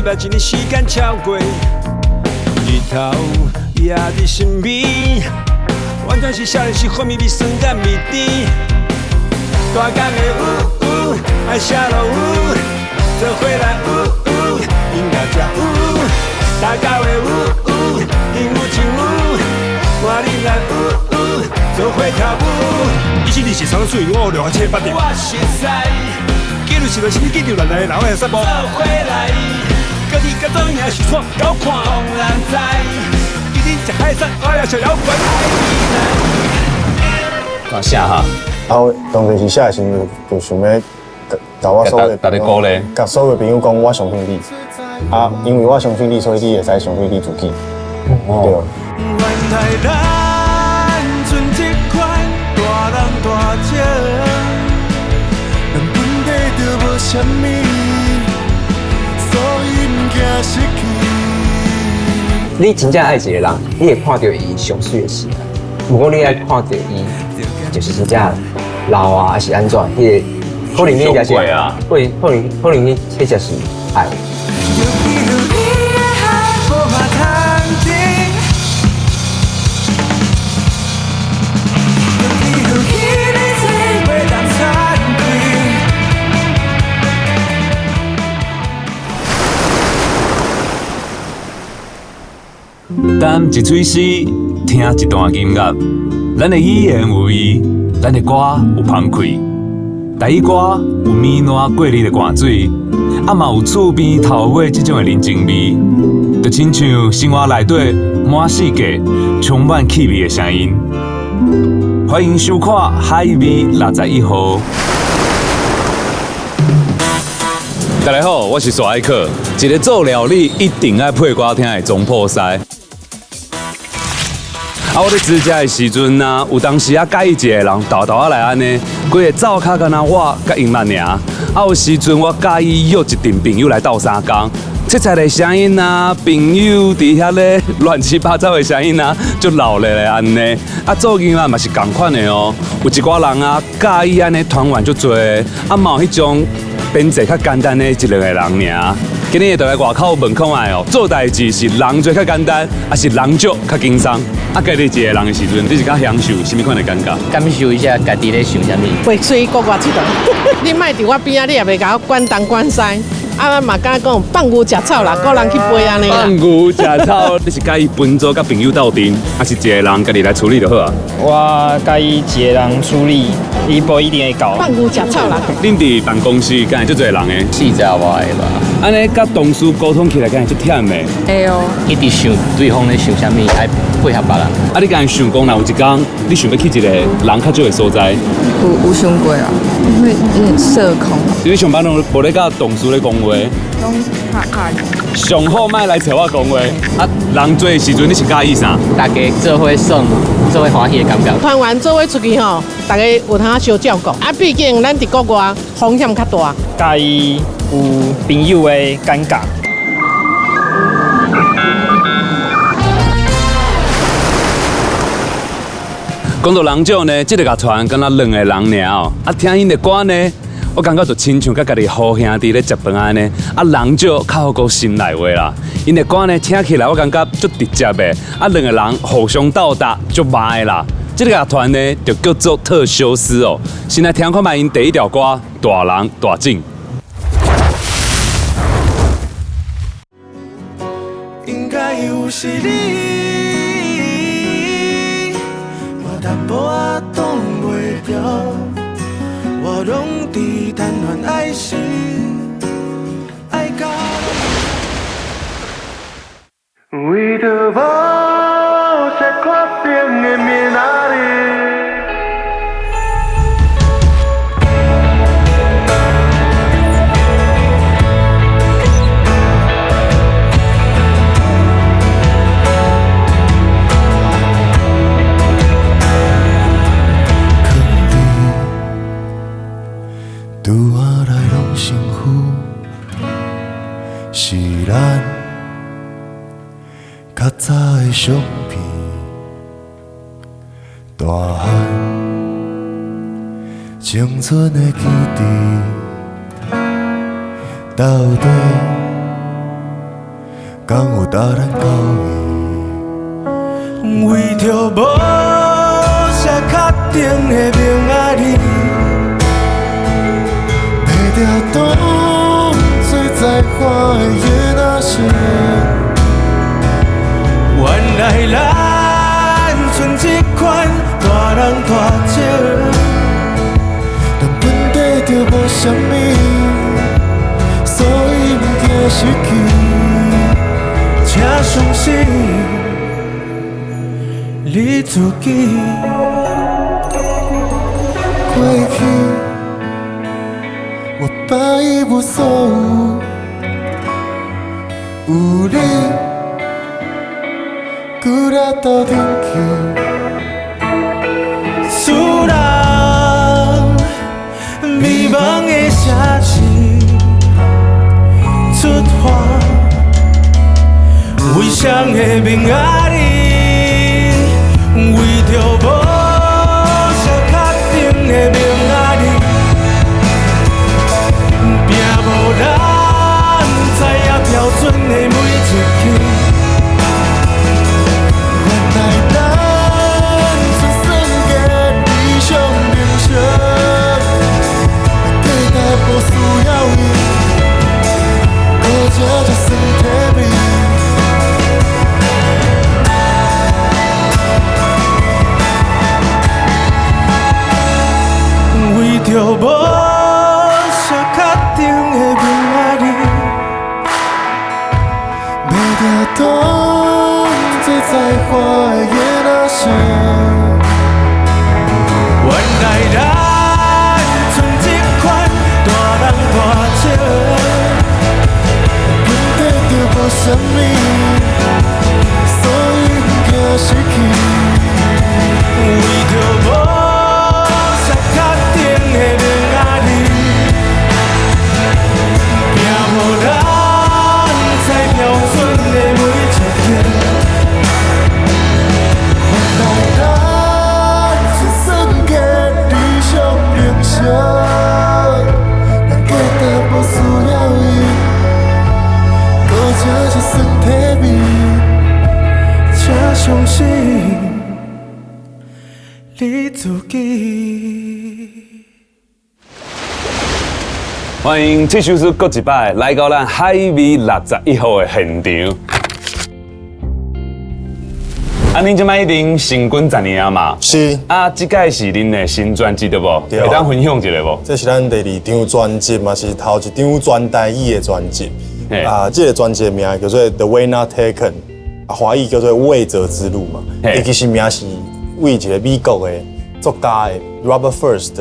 捌一年時間超過，日頭也佇身邊，完全是少年時好味味酸佮味甜。大港的烏烏，愛寫落雨，做伙來烏烏，音樂才有。大狗的烏烏，朋友真有，換恁來烏烏，做伙跳舞。124三水，我六七八點。我熟似，記錄是來，是你記住來來，然後還散步。做伙來，家己甲做贏是創高看。當然知，今天食海產，我也小搖滾。講啥哈？啊，我當時是寫的時陣，就想欲共我所有逐家鼓勵，共所有朋友講，我相信你。啊，因為我相信你，所以你會使相信你自己。對。原來咱賰這款大人大情，咱本底就無啥物，所以毋驚失去。你真正愛一個人，你會看著伊上媠的時間，毋過你愛看著伊，就是真正老啊，還是按怎？彼個可能你才是，可能可能可能你彼才是愛。擔一喙絲，聽一段音樂，咱的語言有伊，咱的歌有芳氣。台語歌有綿爛過濾的汗水，啊嘛有厝邊頭尾這種的人情味，就親像生活內底滿世界充滿氣味的聲音。歡迎收看《海味61號》。大家好，我是蘇愛克，一個做料理一定愛配歌聽的總鋪師。啊！我咧煮食的時陣啊，有當時啊，佮意一個人沓沓仔來按呢，規个灶跤敢若我佮𪜶爾。啊，有時陣我佮意約一陣朋友來鬥相共，切菜的聲音啊，朋友佇遐咧亂七八糟的聲音啊，足鬧熱的按呢。啊，做音樂嘛是仝款的哦，有一寡人啊，佮意按呢團員足濟，啊嘛有彼種編制較簡單的一兩個人爾。今日就來外口問看覓哦，做代誌是人濟較簡單，抑是人少較輕鬆？啊，家己一個人的時陣，你是較享受啥物款的感覺？感受一下家己咧想啥物。袂隨國外𨑨迌，你莫佇我邊仔，你也袂共我管東管西。啊，嘛敢講放牛食草啦，個人去飛按呢啦。放牛食草，你是佮意分組佮朋友鬥陣，抑是一個人家己來處理就好啊？我佮意一個人處理，伊無一定會到。放牛食草啦。恁佇辦公室敢會足濟人的？四十外個吧。按呢，佮同事溝通起來敢會足忝的？會哦。一直想對方咧想啥物，愛配合別人。啊，你敢會想講，若有一工你想欲去一個人較少的所在？有想過啊，會有點社恐。你上班攏無咧佮同事咧講話？攏拍拍。上好莫來揣我講話。啊，人濟的時陣你是佮意啥？大家做伙耍，做伙歡喜的感覺。團員做伙出去吼，大家有通相照顧。啊，畢竟咱佇國外風險較大。佮意有朋友的感覺。講到人少呢，這個樂團敢若兩個人爾哦。啊，聽𪜶的歌呢，我感覺就親像佮家己好兄弟咧食飯按呢。啊，人少較好講心內話啦。𪜶的歌呢，聽起來我感覺足直接的。啊，兩個人互相鬥搭足峇的啦。這個樂團呢，就叫做特修斯哦。先來聽看覓𪜶第一條歌《大人大種》。應該有是你，我淡薄仔擋袂牢，我攏佇貪戀愛時，愛到。為著無啥看扁的明仔日。拄仔來攏幸福，是咱較早的相片。大漢青春的基地，到底敢有答案予伊？为著无啥确定的明仔日，袂著当作才华的囡仔生。原来咱賰这款大人大情，但问题就无啥物，所以毋惊失去。请相信你自己。过去我把一无所有，有你阁来斗阵去。使人迷茫的城市出发，为谁的明仔日？为著无啥确定的明仔日，拼无人知影标准的每一刻。原来咱賰算计理想人生，价值无需要伊，阁食这酸体味。为著无啥确定的明仔日，袂著当作才华的囡仔生。原来咱賰这款大人大情，问题就无啥物，所以毋惊失去。为著无啥确定的明仔日，拼无人知标准的每一刻。原来咱賰算计理想人生，咱价值无需要伊，阁食这酸体味。请相信你自己。欢迎这首诗阁一摆来到咱海味61号的现场。啊，恁这摆已经成军10年啊嘛？是。啊，这届是恁的新专辑对无？对。会当分享一下无？这是咱第二张专辑，嘛是头一张全台语的专辑。啊，这个专辑的名叫做《The Way Not Taken》，啊，华语叫做《未择之路》嘛。伊其实名是为一个美国的作家的 Robert Frost，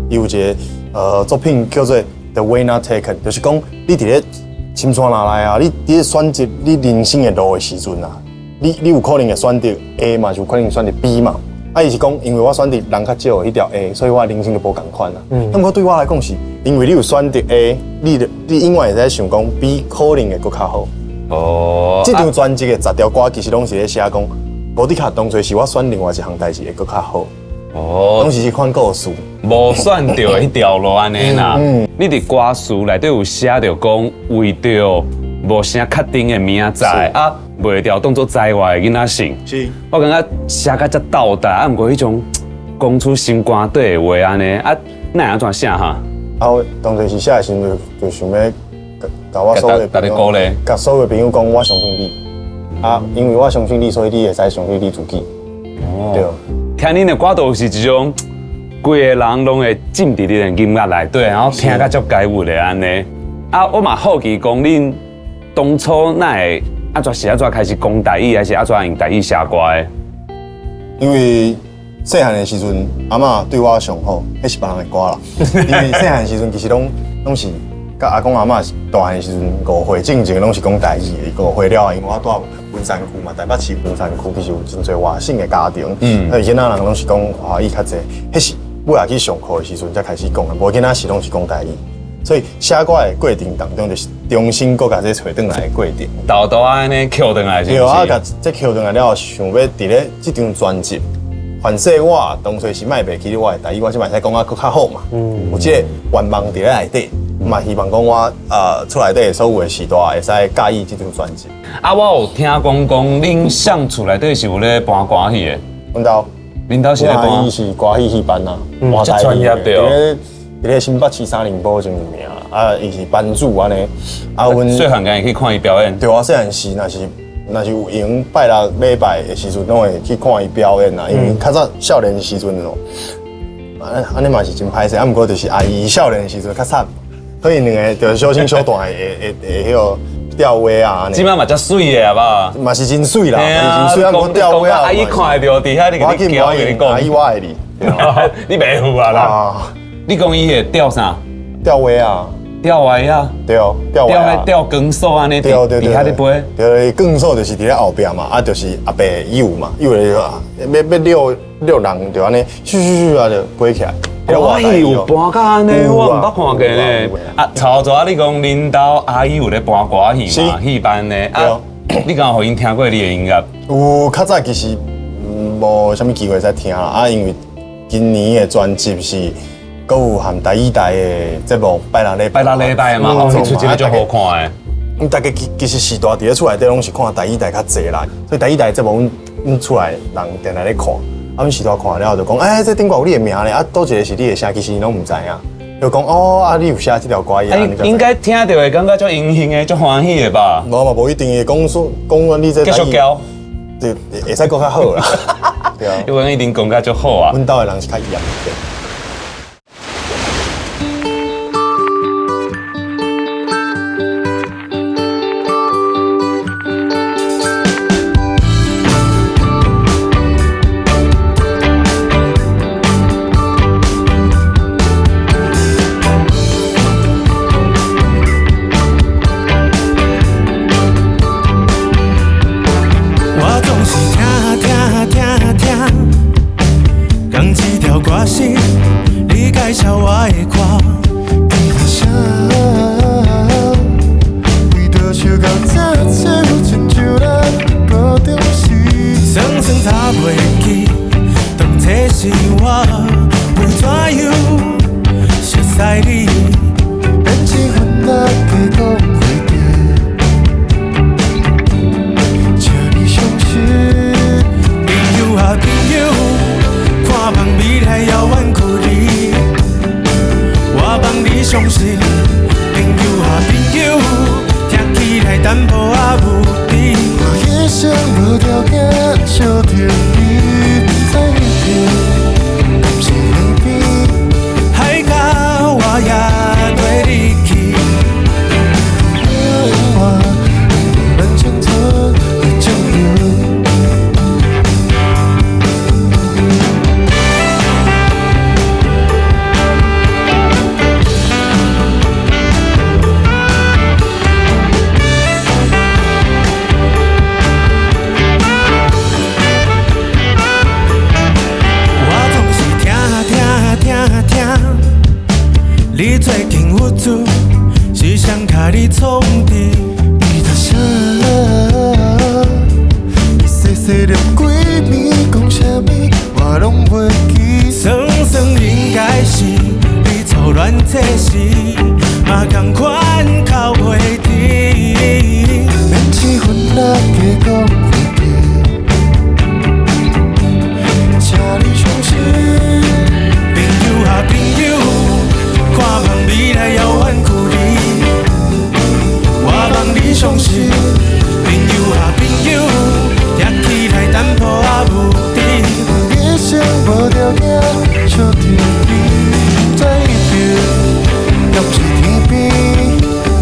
伊有一个作品叫做《The Way Not Taken》，就是讲你伫咧深山内啊，你伫咧选择你人生的路的时阵啊，你有可能会选择 A 嘛，就有可能选择 B 嘛。啊，伊是讲，因为我选择人较少的彼条 A，所以我的人生就无仝款啦。啊，毋过对我来讲是，因为你有选择 A，你永远会使想讲 B 可能会阁较好。这张专辑的10条歌其实拢是咧写讲，无的确当初是我选另外一项代志会阁较好。拢是这款故事。无选著彼条路按呢啦。你伫歌词内底有写著讲，为著无啥确定的明仔载啊，袂著当做才华的囡仔性。我感觉写甲遮斗大，啊，毋过彼种讲出心肝底的话按呢，啊，哪会按怎写哈？啊，我当初是写的时阵就想欲共我所有的朋友，共所有的朋友讲，我相信你。啊，因为我相信你，所以你会使相信你自己。对。听恁的歌都是一种，规个人拢会浸伫恁的音乐内底，然后听甲足解闷的按呢。啊，我嘛好奇讲，恁当初哪会按怎是按怎开始讲台语，还是按怎用台语写歌的？因为细汉的时阵，阿嬷对我上好，彼是别人的歌啦。因为细汉的时阵，其实拢是佮阿公阿嬷大汉的时阵，5岁进前拢是讲台语的。5岁了后，因为我住文山区嘛，台北市文山区其实有真济外省的家庭，啊，囡仔人拢是讲华语较济。彼是尾仔去上课的时阵才开始讲的，无囡仔时拢是讲台语。所以写歌的过程当中，就是重新阁共这揣转来的过程。沓沓按呢捡转来是毋是？对啊，共这捡转来了后，想欲伫咧这张专辑，反正我当初是莫袂记得我的台语，我这摆会使讲啊阁较好嘛。有这个愿望伫咧内底，嘛希望講我厝內底所有的時代會使佮意這張專輯。啊，我有聽講講，恁上厝內底是有咧搬歌戲的。阮兜，恁兜是咧搬？伊是歌戲戲班啊，這專業的哦。佇咧新北市三重埔真有名啊，伊是班主按呢。啊，阮細漢敢會去看伊表演。對啊，細漢時若是有閒拜六禮拜的時陣，攏會去看伊表演啦。因為較早少年的時陣哦，按呢嘛是真歹勢。啊，毋過就是阿姨少年的時陣較慘，所以兩个就是小兄小弟會彼個吊威啊。這擺嘛遮媠的啊吧？嘛是真媠啦，嘛是真媠啊！毋過吊威啊，阿姨看會著佇遐，你共你叫，共你講。阿姨我愛你，你袂赴啊啦？你講伊會吊啥？吊威啊！吊威啊！對哦，吊威啊！吊鋼索按呢？對對對，佇遐咧飛。對，鋼索就是佇咧後壁嘛，啊，就是阿伯伊有嘛，伊有咧欲遛遛人就按呢，咻咻咻啊就飛起來。我有搬甲按呢，我毋捌看過呢。啊，頭拄仔你講恁兜阿姨有咧搬歌戲嘛？戲班的啊，你敢有予𪜶聽過你的音樂？有，較早其實無啥物機會使聽啦，啊，因為今年的專輯是。閣有含台語台的節目，拜六禮拜六禮拜嘛，哦，出一个足好看的。阮大家其實時代佇咧厝內底攏是看台語台較濟啦，所以台語台節目阮厝內人定定咧看。啊，阮時代看了後就講，欸，這頂懸有你的名咧，啊，佗一个是你的聲，其實𪜶攏毋知影。就講哦，啊，你有寫這條歌啊？應該聽著會感覺足榮幸的，足歡喜的吧？無嘛，無一定會講說講你這繼續教，對，會使閣較好啦。對啊，因為一定講較足好啊。阮兜的人是較嚴的。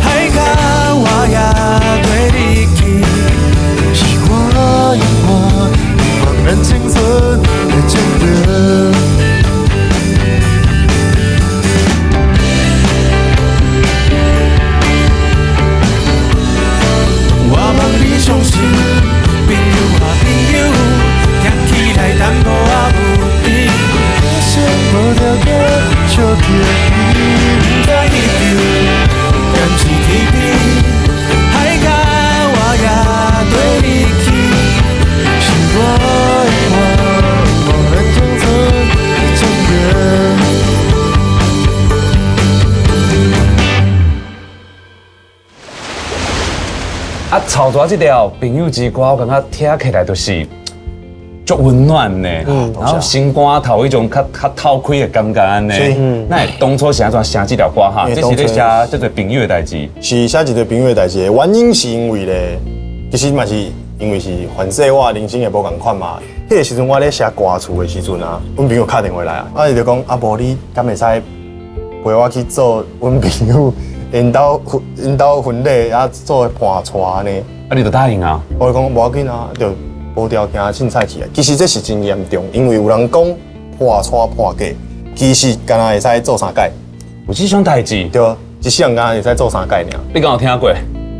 海角我也跟你去。是我。頭拄這條朋友之歌，我感覺聽起來就是足溫暖呢，然後心肝頭彼種較較透開的感覺按呢。那會當初是按怎寫這條歌哈？這是咧寫這個朋友的代誌。是寫一個朋友的代誌，原因是因為咧，其實嘛是因為是凡勢我人生會無仝款嘛。彼個時陣我咧寫歌詞的時陣啊，阮朋友敲電話來啊，啊伊就講啊無你敢會使陪我去做阮朋友𪜶兜𪜶兜婚禮啊做伴帶按呢？啊你就答應啊？我就講無要緊啊，就無條件凊彩去啊。其實這是真嚴重，因為有人講伴帶伴嫁，其實敢若會使做三屆。有這種代誌？對，一世人敢若會使做三屆爾。你敢有聽過？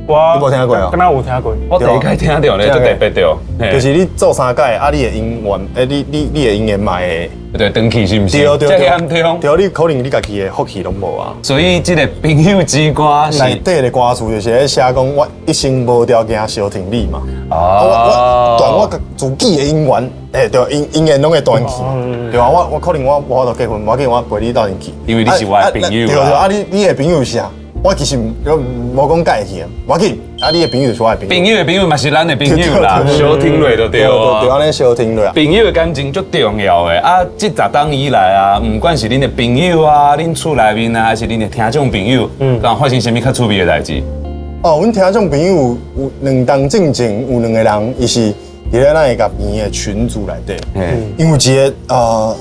我你無聽過啊？敢若有聽過。我第一擺聽著咧，足特別著。就是你做三屆，啊，你的姻緣，欸，你的姻緣嘛會，對，斷去是毋是？對對對。這嚴重。對，你可能你家己的福氣攏無啊。所以這個朋友之歌是內底的歌詞就是咧寫講，我一生無條件相挺你嘛。哦。我斷我自己的姻緣，欸，對，姻緣攏會斷去。對啊，我可能我無法度結婚，無要緊，我陪你鬥陣去。因為你是我的朋友。對對，啊，你的朋友是啥？我其實無講佮意去，無要緊，啊，你的朋友就是我的朋友。朋友的朋友嘛是咱的朋友啦，相挺落就對啊。對，按呢相挺落啊。朋友的感情足重要的啊！這十冬以來啊，毋管是恁的朋友啊，恁厝內面啊，還是恁的聽眾朋友，敢有發生啥物較趣味的代誌？哦，阮聽眾朋友有兩冬進前有兩個人，伊是佇咧咱的共圓的群組內底，因為一個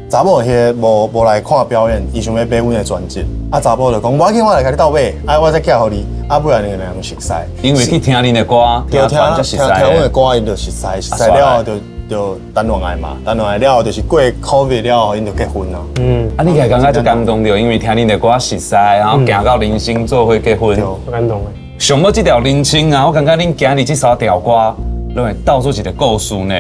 查某彼個無來看表演，伊想欲買阮的專輯，啊查某就講無要緊，我來共你鬥買，啊我再寄予你，啊尾仔兩個人熟似。因為去聽恁的歌，對，聽團才熟似。聽阮的歌，𪜶就熟似，熟似了後就談戀愛嘛，談戀愛了後就是過 COVID 了後，𪜶就結婚啦。嗯，啊你會感覺足感動著，因為聽恁的歌熟似，然後行到人生做伙結婚，足感動的。上尾這條人生啊，我感覺恁今日這三條歌，攏會道出一個故事呢。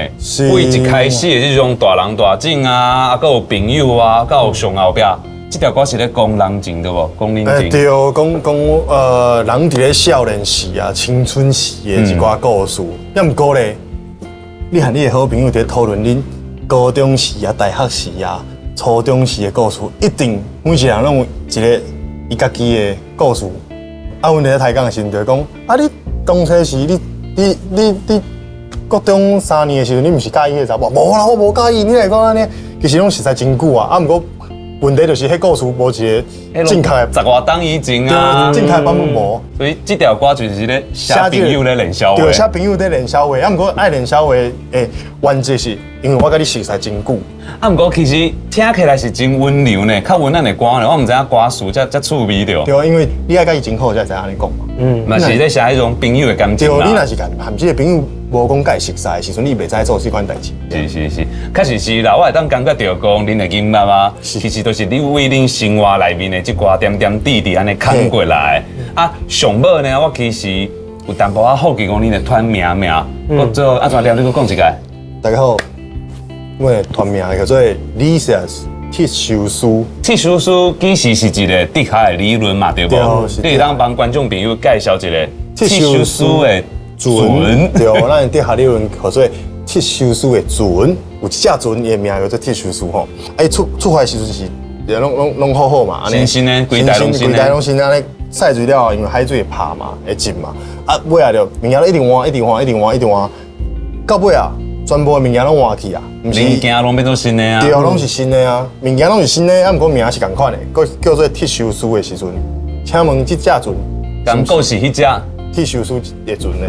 為一開始的這種大人大種啊，啊，閣有朋友啊，到上後壁，這條歌是咧講人情對無？講人情。對，講講人佇咧少年時啊、青春時的一寡故事。抑毋過咧，你和你的好朋友佇咧討論恁高中時啊、大學時啊、初中時的故事，一定每一個人攏有一個伊家己的故事。啊，阮佇咧抬槓的時陣就會講，啊，你當初時你國中三年的時陣，你毋是佮意彼個查某？無啦，我無佮意。你來講按呢，其實攏實在真久啊。啊，毋過問題就是彼故事無一個正確的，十外冬以前啊，正確版本無。所以這條歌就是咧寫朋友咧練痟話。對，寫朋友咧練痟話。啊，毋過愛練痟話的原則是，因為我佮你熟似真久。啊，毋過其實聽起來是真溫柔呢，較溫暖的歌呢。我毋知影歌詞遮遮趣味著。對啊，因為你愛佮伊真好，才會知按呢講嘛。嗯，嘛是咧寫彼種朋友的感情啦。對，你若是共含這個朋友無講佮伊熟似的時陣，你袂使做這款代誌。是是是，確實是啦。我會當感覺著講，恁的音樂啊，其實都是你為恁生活內面的這寡點點滴滴按呢扛過來。啊，上尾呢，我其實有淡薄仔好奇講恁的團名名，我做按怎念？你閣講一擺。大家好，我的團名叫做 Lisias 鐵修斯。鐵修斯其實是一個哲學的理論嘛，對無？你會當幫觀眾朋友介紹一下鐵修斯的船。對，咱的哲學理論叫做鐵修斯的船，有一隻船，伊的名叫做鐵修斯吼。啊，伊出發的時陣是攏攏攏好好嘛，新新的，規台攏新的，規台攏新的，按呢曬水了後，因為海水會拍嘛，會浸嘛，啊，尾仔就物件攏一直換，一直換，一直換，一直換，到尾啊，全部的物件攏換去啊，毋是物件攏變做新的啊，對，攏是新的啊，物件攏是新的，啊，毋過名是仝款的，閣叫做鐵修斯的時陣，請問這隻船，敢閣是彼隻鐵修斯的船呢？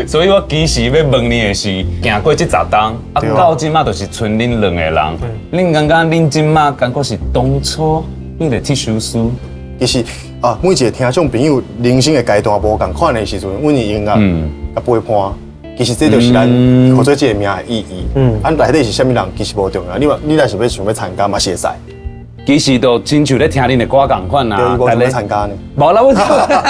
所以我其實欲問你的是，行過這十冬，啊，到這馬就是賰恁兩個人，恁感覺恁這馬敢閣是當初彼個鐵修斯？其實啊，每一個聽眾朋友人生的階段無仝款的時陣，阮的音樂佮陪伴。其實這就是咱合作這個名的意義。嗯，啊，內底是啥物人，其實無重要。你你若是欲想欲參加嘛是會使。其實就親像咧聽恁的歌仝款啊。對，無想欲參加呢。無啦，我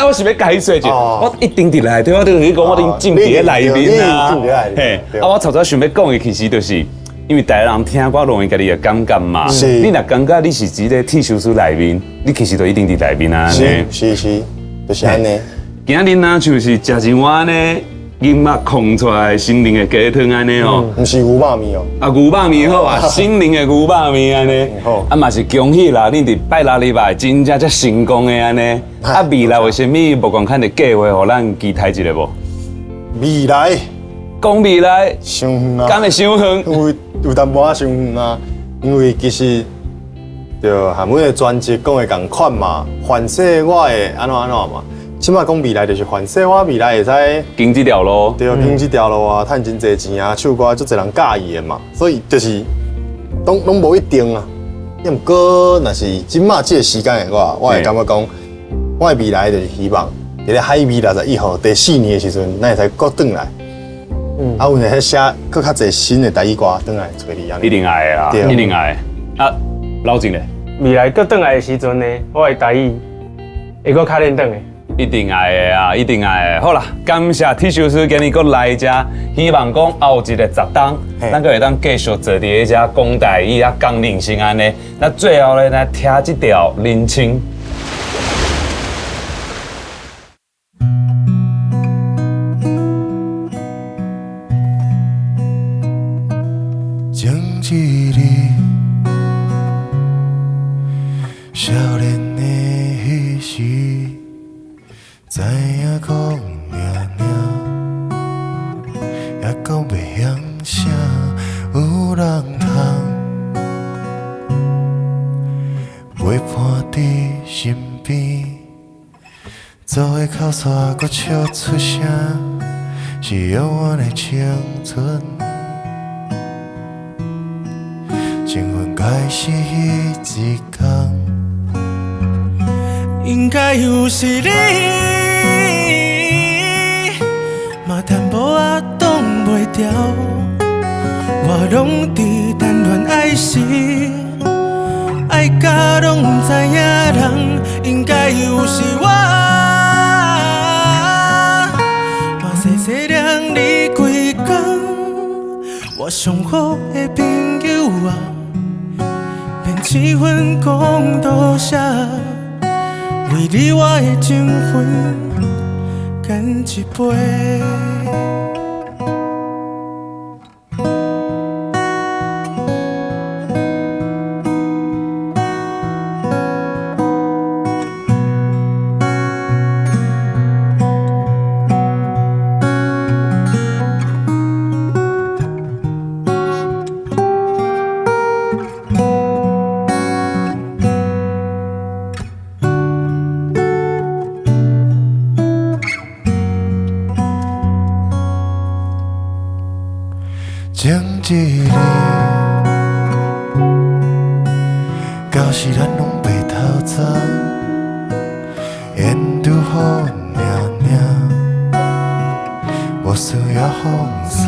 我是欲解說者，我一定佇內底，我就是講我已經浸佇咧內面啊。嘿，啊，我頭拄想欲講的其實就是，因為台人聽歌容易家己的感覺嘛。是。你若感覺你是佇咧鐵修斯內面，你其實就一定佇內面啊。是是是，就是按呢。今日若像是食一碗呢，音樂空出來心靈的雞湯按呢哦，毋是牛肉麵哦，啊牛肉麵好啊，心靈的牛肉麵按呢，啊嘛是恭喜啦，恁佇拜六禮拜真正遮成功的按呢，啊未來有啥物無仝款的計劃，予咱期待一下無？未來，講未來，傷遠啊！敢會傷遠？有淡薄仔傷遠啊，因為其實對，和阮的專輯講的仝款嘛，凡勢我會按怎按怎嘛。這擺講未來就是凡勢我未來會使行這條路，對，行這條路啊，趁真濟錢啊，唱歌足濟人佮意的嘛，所以就是攏無一定啊。毋過，若是這擺這個時間的我，我會感覺講，我的未來就是希望，佇咧海味61號第4年的時陣，咱會使閣轉來。啊，阮會使寫閣較濟新的台語歌轉來揣你按呢。一定愛的啦，一定愛的。啊，老鄭咧？未來閣轉來的時陣呢，我的台語會閣較練轉的。一定愛的啊，一定愛的。好啦，感謝鐵壽司今日閣來遮，希望講後一個10冬，咱閣會當繼續坐佇遮講台語啊，講人生按呢。那最後咧，來聽這條人生。前一日，少年的彼時，知影講爾爾，也講袂曉啥有人通陪伴佇身邊，做伙哭煞阁笑出聲，是永遠的青春。情分開始彼一天，應該有是你，嘛淡薄仔擋袂牢，我攏佇談戀愛時，愛甲攏毋知影人，應該有是我，嘛細細念你規工，我上好的朋友啊，免七分講多謝。為你我的情分乾一杯。前一日，到時咱攏白頭鬃，緣拄好爾爾，無需要放鬆，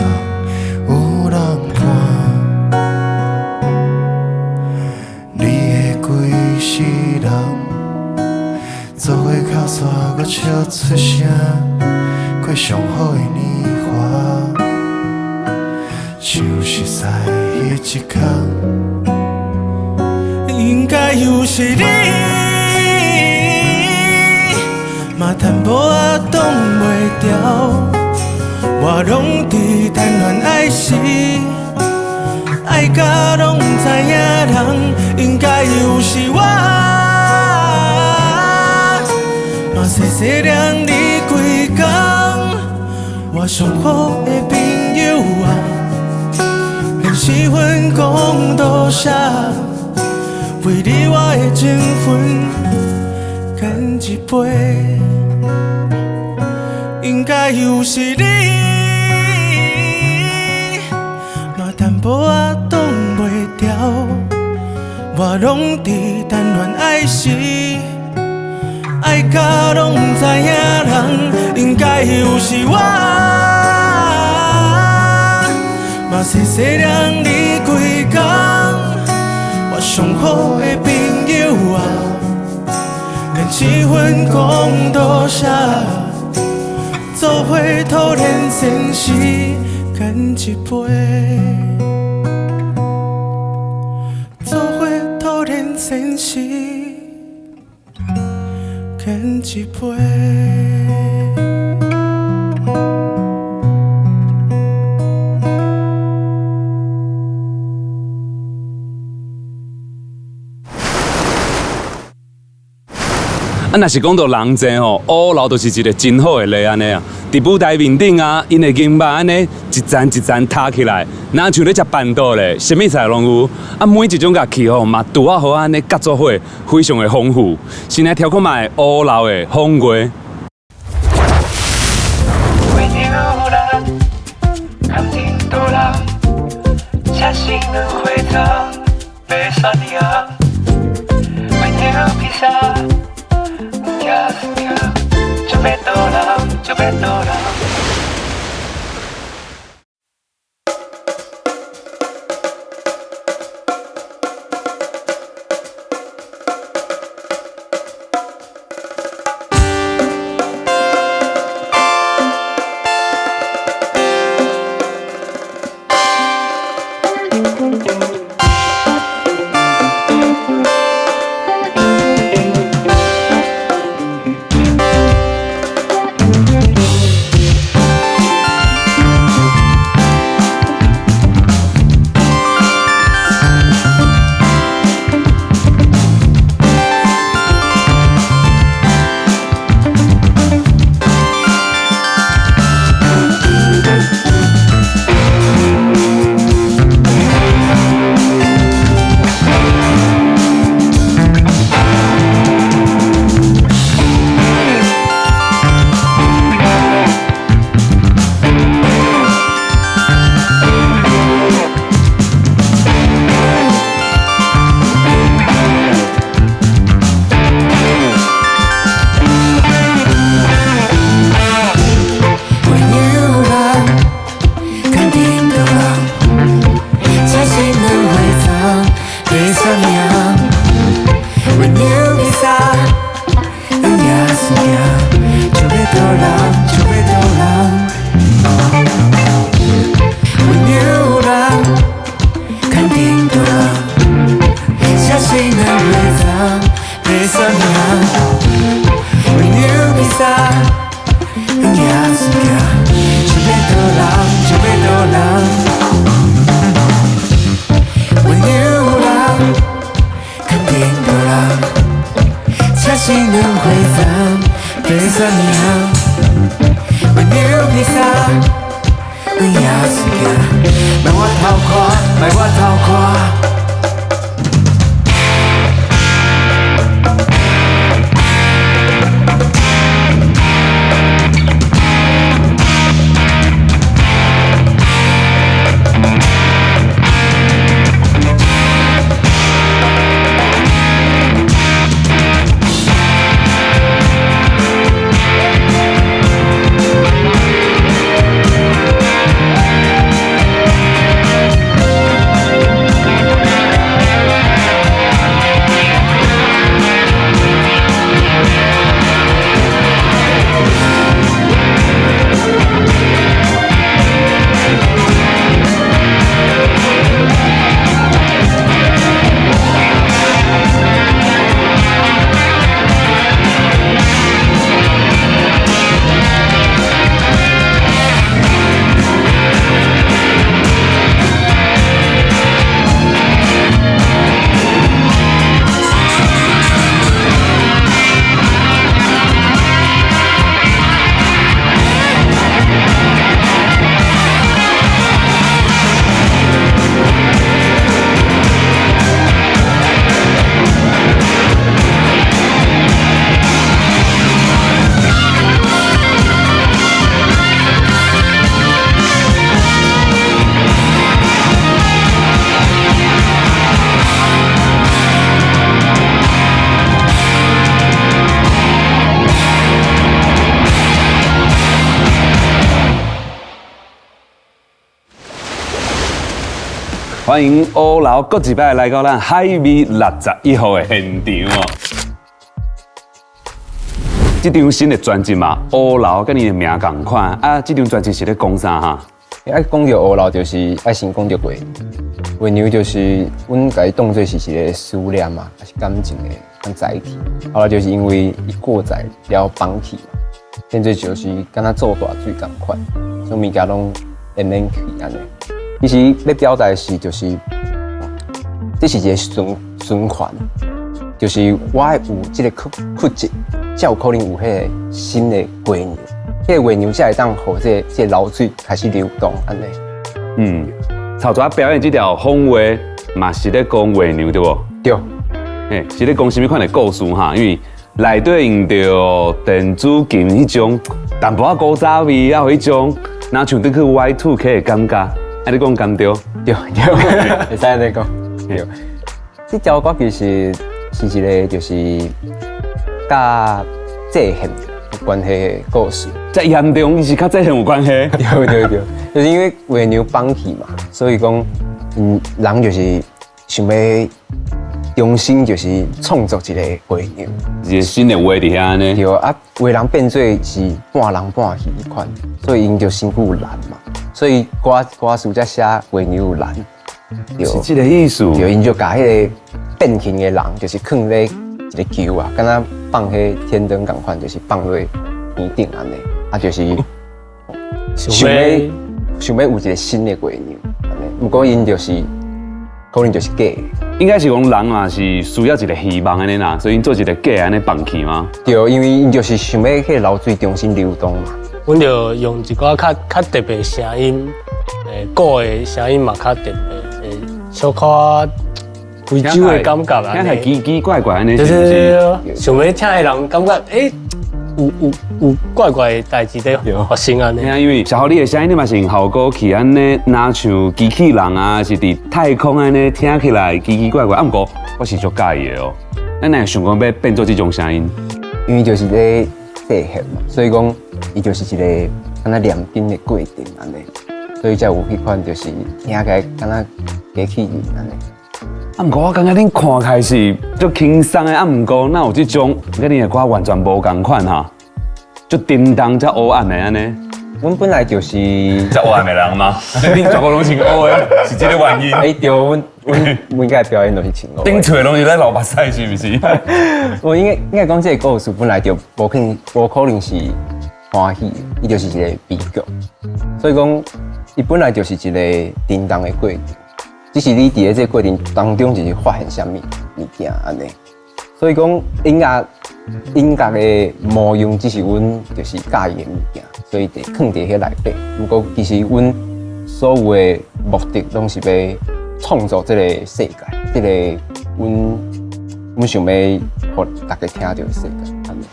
有人伴。你的規世人，做伙哭煞閣笑出聲，過上好的年華。像熟似彼一天，應該有是你，嘛淡薄仔擋袂牢，我攏佇談戀愛時，愛甲攏毋知影人，應該有是我，嘛細細念你規工，我上好的朋友啊。七分講多謝，為你我的情分乾一杯。應該有是你，嘛淡薄仔擋袂牢，我攏佇談戀愛時，愛甲攏毋知影人，應該有是我。嘛細細念你規工，我上好的朋友啊，連七分講多謝，做伙突然前時乾一杯，做伙突然前時乾一杯。啊，若是講到人濟吼，烏樓就是一個真好的例按呢啊。佇舞台面頂啊，𪜶的銀肉按呢一層一層疊起來，若像咧食辦桌咧，啥物菜攏有。啊，每一種樂器吼嘛拄仔好按呢夾做伙，非常的豐富。先來聽看覓烏老的風月。歡迎烏老閣一擺來到咱海味61號的現場哦。這張新的專輯嘛，烏老佮你的名仝款啊。這張專輯是咧講啥哈？啊，講著烏老就是愛先講著月娘，月娘就是阮共伊當做是一個思念嘛，還是感情的種載體。後來就是因為伊過載了放棄嘛，變做就是敢若做大水仝款，所以物件攏會免去按呢。其實欲表達的是，就是這是一個循環，就是我愛有這個曲折，才有可能有彼個新的月娘。彼个月娘才會當予這個流水開始流動按呢。嗯，頭拄仔表演這條風話嘛是咧講月娘對無？對。嘿，是咧講啥物款的故事哈？因為內底用著電子琴彼種淡薄仔古早味啊，彼種若像轉去 Y2K 的感覺，啊，你講敢對？對對，會使按呢講。對，這條歌其實是一個就是佮祭獻有關係的故事。遮嚴重，是佮祭獻有關係？對對對，就是因為月娘放棄嘛，所以講，人就是想欲重新就是創作一個月娘，一個新的畫佇遐呢。對啊，畫人變做是半人半魚彼款，所以𪜶就身軀有瀾嘛，所以歌歌詞才寫月娘有瀾。是這個意思。對，𪜶就共彼個變形的人，就是囥咧一個球啊，敢若放彼天燈仝款，就是放落天頂按呢，啊，就是想欲有一個新的月娘，按呢。毋過𪜶就是可能就是假的。應該是講人嘛是需要一個希望按呢啦，所以𪜶做一個假按呢放棄嗎？對，因為𪜶就是想欲彼個流水重新流動嘛。阮就用一寡較較特別聲音，鼓的聲音嘛較特別，小可非洲的感覺啦。聽起來奇奇怪怪按呢，就是想欲聽的人感覺，欸，有怪怪的代誌佇發生按呢。因為小豪你的聲音，你嘛是用效果器按呢，若像機器人啊，是佇太空按呢，聽起來奇奇怪怪。啊，毋過我是足佮意的哦。咱哪會想講欲變做這種聲音？因為就是咧祭獻嘛，所以講伊就是一個敢若念經的過程按呢，所以才有彼款就是聽起來敢若機器人按呢。啊，毋過我感覺恁看起來是足輕鬆的，啊，毋過哪有這種佮恁的歌完全無仝款哈，足沉重、遮黑暗的按呢。阮本來就是遮黑暗的人嗎？恁全部攏穿烏的，是這個原因？欸，對，阮阮每屆表演都是穿烏。頂喙攏是咧流目屎，是毋是？我應該講這個故事本來就無可能是歡喜的，伊就是一個悲劇。所以講，伊本來就是一個沉重的過程。只是你佇咧這個過程當中，就是發現啥物物件按呢。所以講音樂的模樣，只是阮就是佮意的物件，所以就囥佇彼內底。毋過其實阮所有的目的，攏是欲創造這個世界，這個阮想欲予大家聽著的世界。按呢。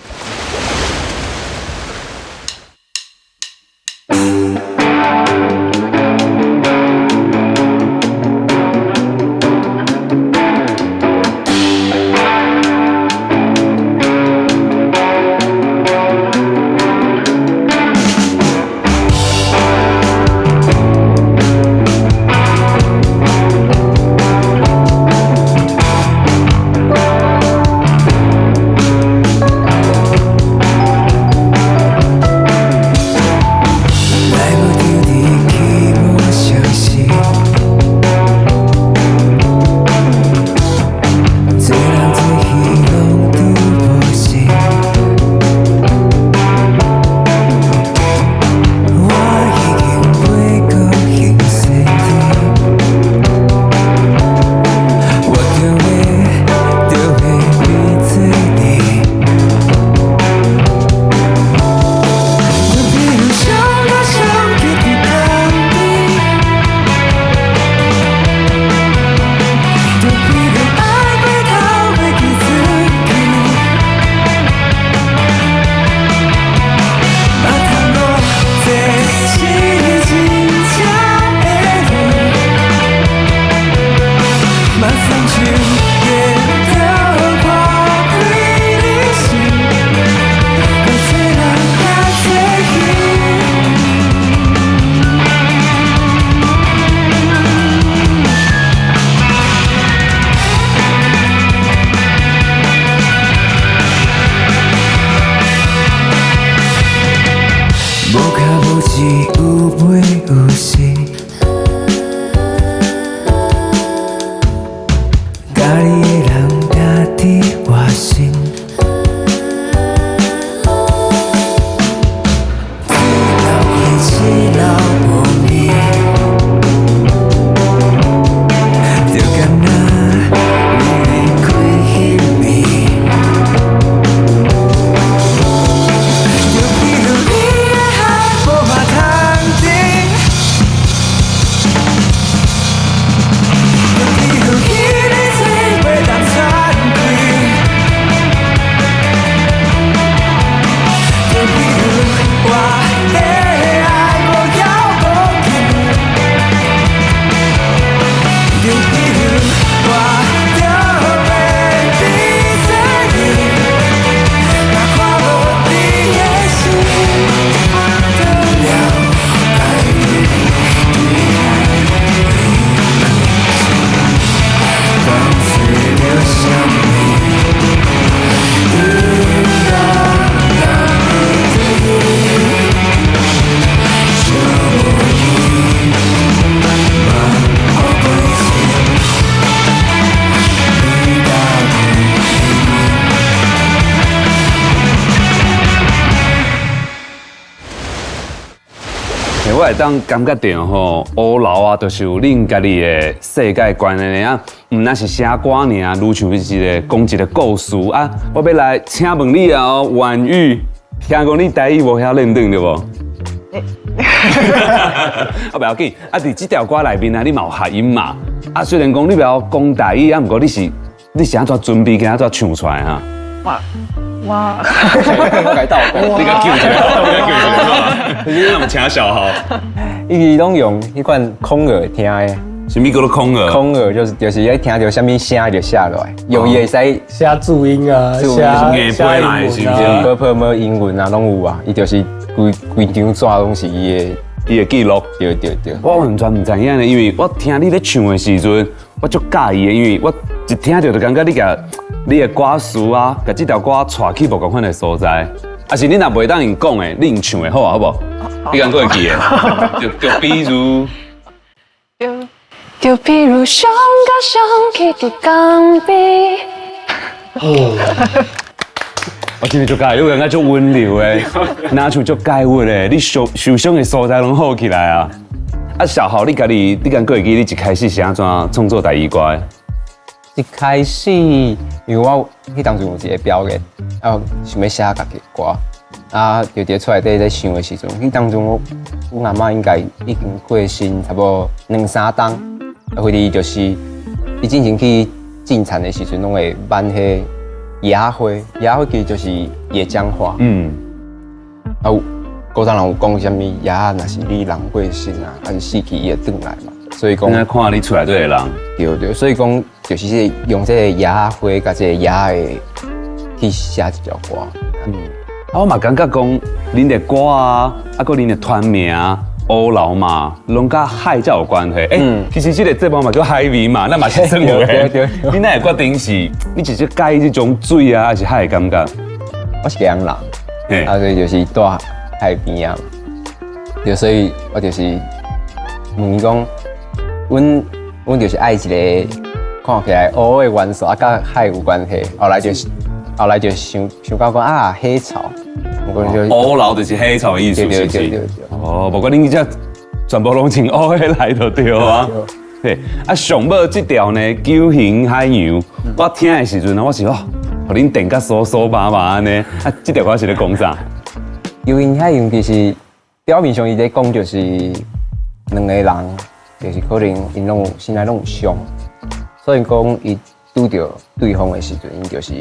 我會當感覺著吼，烏樓啊，就是有恁家己的世界觀的啊，毋但是寫歌爾，愈像是一个講一个故事啊。我欲來請問你啊，哦，婉諭，聽講你台語無遐輪轉對無？啊，袂要緊，啊，佇這條歌內面啊，你嘛有合音嘛？啊，雖然講你袂曉講台語，啊，毋過你是按怎準備，跟按怎唱出來哈？哇哇！我共伊鬥你共救一下，你共救一下，你若毋請小豪？伊攏用彼款空耳聽的。啥物叫做空耳？空耳就是愛聽著啥物聲就寫落來，用伊會使寫注音啊，寫寫英文啊，包括麼英文啊，攏有啊。伊就是規規張紙攏是伊的記錄。對對對。我完全毋知影呢，因為我聽你咧唱的時陣，我足佮意的，因為我一聽著就感覺你共你的歌詞啊，共這條歌帶去無仝款的所在。啊是你若袂當用講的，你用唱的好啊，好無？你敢閣會記得？就比如。就比如想佮想去的港邊。哦，我真的足佮意，你感覺足溫柔的，若像足解鬱的，你受受傷的所在攏好起來啊！啊，小豪，你家己，你敢閣會記你一開始是按怎創作台語歌的？一開始，因為我彼當陣有一個表演，啊，想欲寫家己的歌，啊，就佇厝內底咧想的時陣，彼當陣我阮阿嬤應該已經過身差不多兩三冬，啊，彼日就是伊進前去進田的時陣，攏會挽彼野花，野花其實就是野薑花。啊，有古早人有講啥物野仔，若是你人過身啊，還是死去，伊會轉來嘛。所以講，看你厝內底的人。對對，所以講就是這個用這個野花佮這個野的去寫這條歌。啊，我嘛感覺講，恁的歌啊，啊，閣恁的團名烏樓嘛，攏佮海才有關係。欸，其實這個節目嘛叫海味嘛，那嘛是算有的。你哪會決定是，你直接佮意這種水啊，還是海的感覺？我是基隆人，啊，所以就是住海邊啊。對，所以我就是問伊講，阮就是愛一个看起來烏的元素，啊，佮海有關係。後來就想想到講啊，海草。烏樓就是海草的意思，是不是？哦，無怪恁這全部攏穿烏的來就對啊。對，啊，上尾這條呢，九型海洋，我聽的時陣，我是哦，予恁電甲酥酥麻麻按呢。啊，這條歌是咧講啥？九型海洋其實表面上伊咧講就是兩個人，就是可能𪜶攏有心內攏有傷，所以講伊拄著對方的時陣，𪜶就是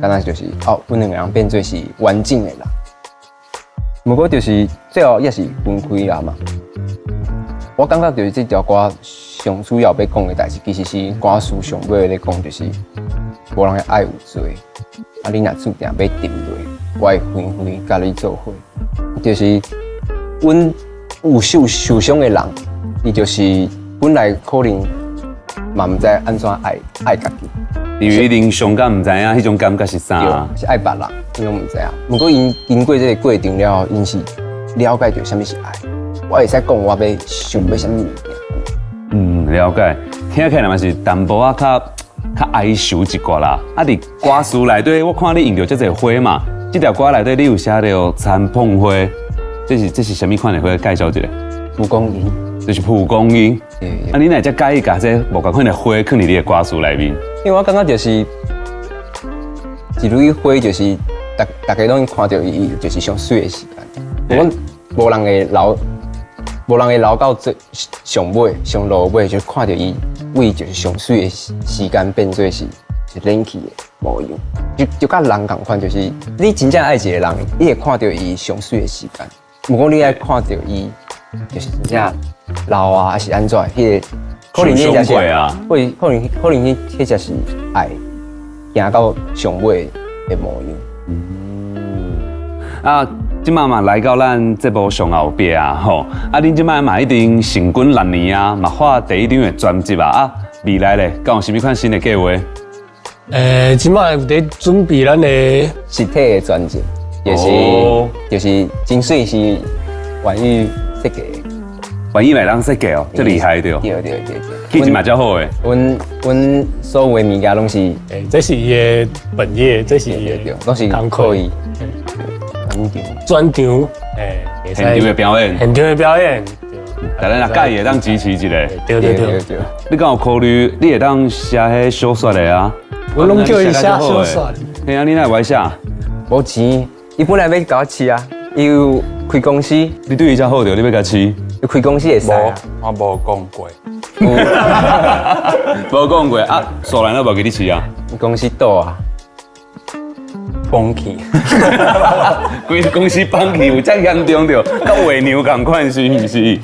敢若就是哦，阮兩個人變做是完整的人。毋過就是最後也是分開啊嘛。我感覺就是這條歌上主要欲講的代誌，其實是歌詞上尾咧講，就是無人的愛有罪，啊，你若注定欲沉落，我會遠遠佮你做伙。就是阮有受傷的人，伊就是本來可能嘛毋知按怎愛愛家己，因為一定傷甲毋知影彼種感覺是啥，是愛別人，𪜶攏毋知影。毋過𪜶經過這個過程了後，𪜶是了解著啥物是愛。我會使講我欲想欲啥物物件。嗯，了解。聽起來嘛是淡薄仔較較哀愁一寡啦。啊，佇歌詞內底，我看你用著這濟花嘛，這條歌內底你有寫著田碰花，這是啥物款的花？介紹一下。蒲公英，就是蒲公英。啊，你哪會遮佮意共這無仝款的花囥佇你的歌詞內面？因為我感覺就是一蕊花，就是逐逐家攏看著伊，就是上媠的時間。我無人會留，無人會留到最上尾、上落尾，就看著伊為就是上媠的時間變做是是冷去的模樣。就佮人仝款，就是你真正愛一個人，你會看著伊上媠的時間。毋過你愛看著伊，就是真正老啊，還是按怎？彼個可能彼才是，可能彼才是愛行到上尾的模樣。嗯，啊，這擺嘛來到咱節目上後壁啊，吼，啊，恁這擺嘛已經成軍6年啊，嘛發第一張的專輯啊，啊，未來咧，敢有啥物款新的計劃？這擺有佇準備咱的實體的專輯，就是真媠是婉諭設計。婉諭嘛會當設計哦，這厲害著。對對對對，氣質嘛較好的。阮所有的物件攏是，欸，這是伊的本業，這是伊的，攏是靠伊。專場，欸，現場的表演，現場的表演，但咱若佮意會當支持一下。對對對。你敢有考慮？你會當寫彼小說的啊？我攏叫伊寫小說。嘿啊，你哪會無愛寫？無錢，伊本來欲共我飼啊，伊有開公司。你對伊遮好著，你欲共飼？伊開公司會使啊。我無講過。無講過啊，素蘭都無給你飼啊？公司倒啊。崩去，規個公司崩去有遮嚴重著，佮畫娘仝款是毋是？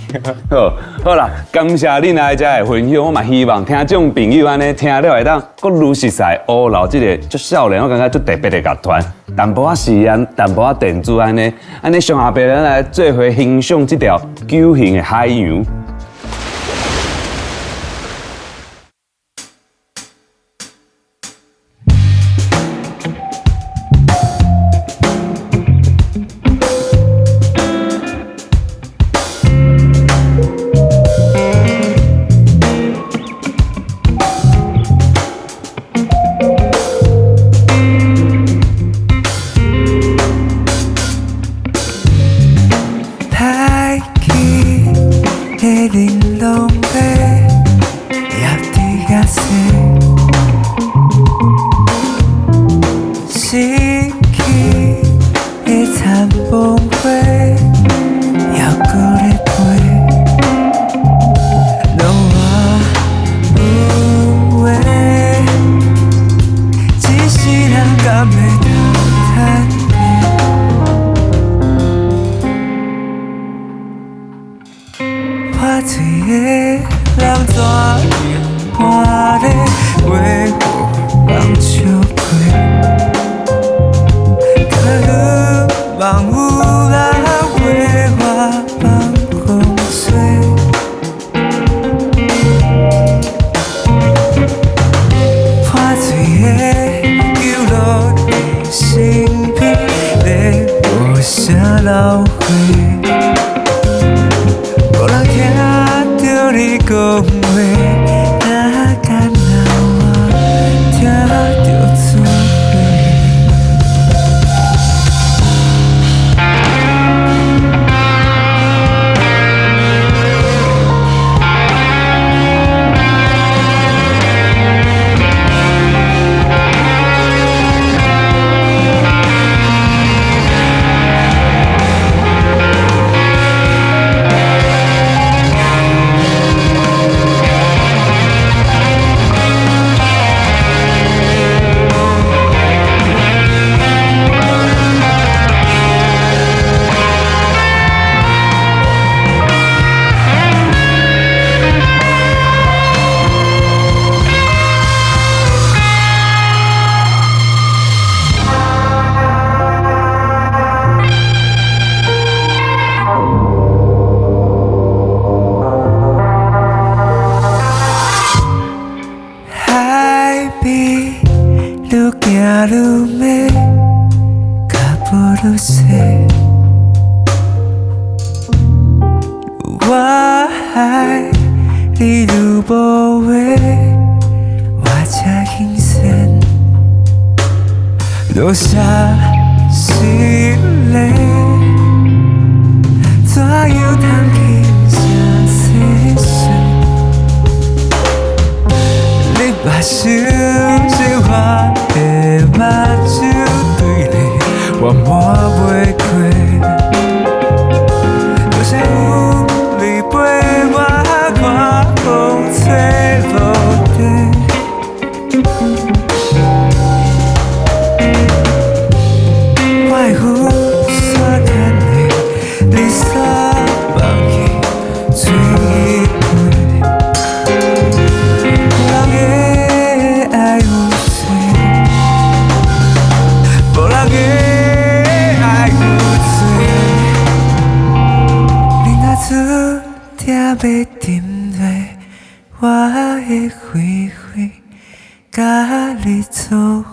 好，好啦，感謝恁來遮的分享，我嘛希望聽眾朋友按呢聽了會當閣愈熟似烏老這个足少年，我感覺足特別的樂團，淡薄仔時間，淡薄仔電子按呢，按呢上下晡咱來做伙欣賞這條九型的海洋。歹去的玲瑯白，也伫遐说，失去的残梦花，犹阁咧飞。拢我有话，一世人敢会当趁的？破碎的人怎用换咧话予人笑过？敢若梦有人陪我放风吹。破碎的球落伫身边，咧无声流血。无人听著你讲话，哪敢若我听著出血。海边愈行愈迷，脚步愈细。愈爱你愈无话，我才轻善。落下是泪，怎样通轻声细说？你目睭是我的目睭对你，我抹袂过。多谢有你陪我看风吹落地。我的雨伞牵你，你煞放弃吹过。无人的爱有罪，无人的爱有罪。你若注定欲沉落，我会飞飞，佮你做伙。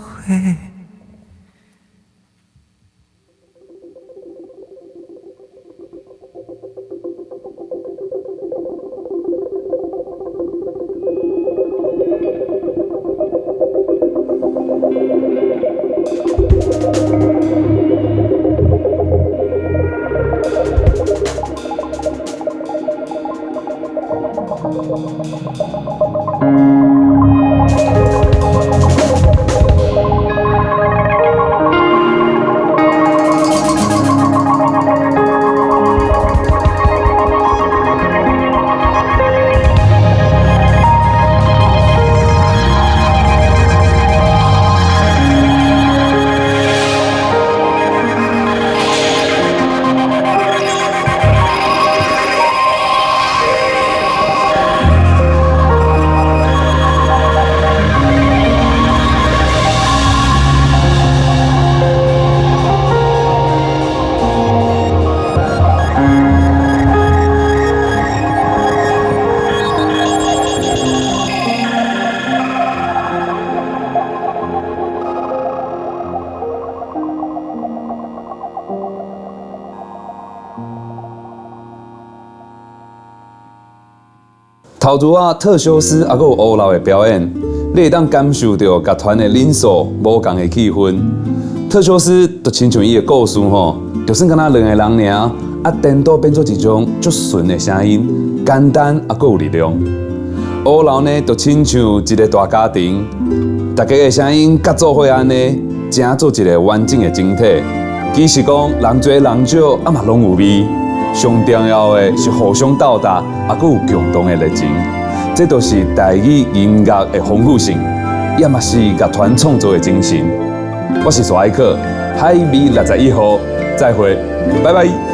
頭拄仔特修斯猶閣有烏老的表演，你會當感受著樂團的領袖無仝的氣氛。特修斯就親像伊的故事吼，就算敢若兩个人爾，啊，顛倒變做一種足純的聲音，簡單猶閣有力量。烏老呢，就親像一个大家庭，大家的聲音佮做伙按呢，成做一个完整的整體。其實講人濟人少，啊嘛攏有味。上重要的是互相鬥搭，猶閣有共同的熱情。這就是台語音樂的豐富性，也嘛是樂團創作的精神。我是蘇愛克，海味61號，再會，拜拜。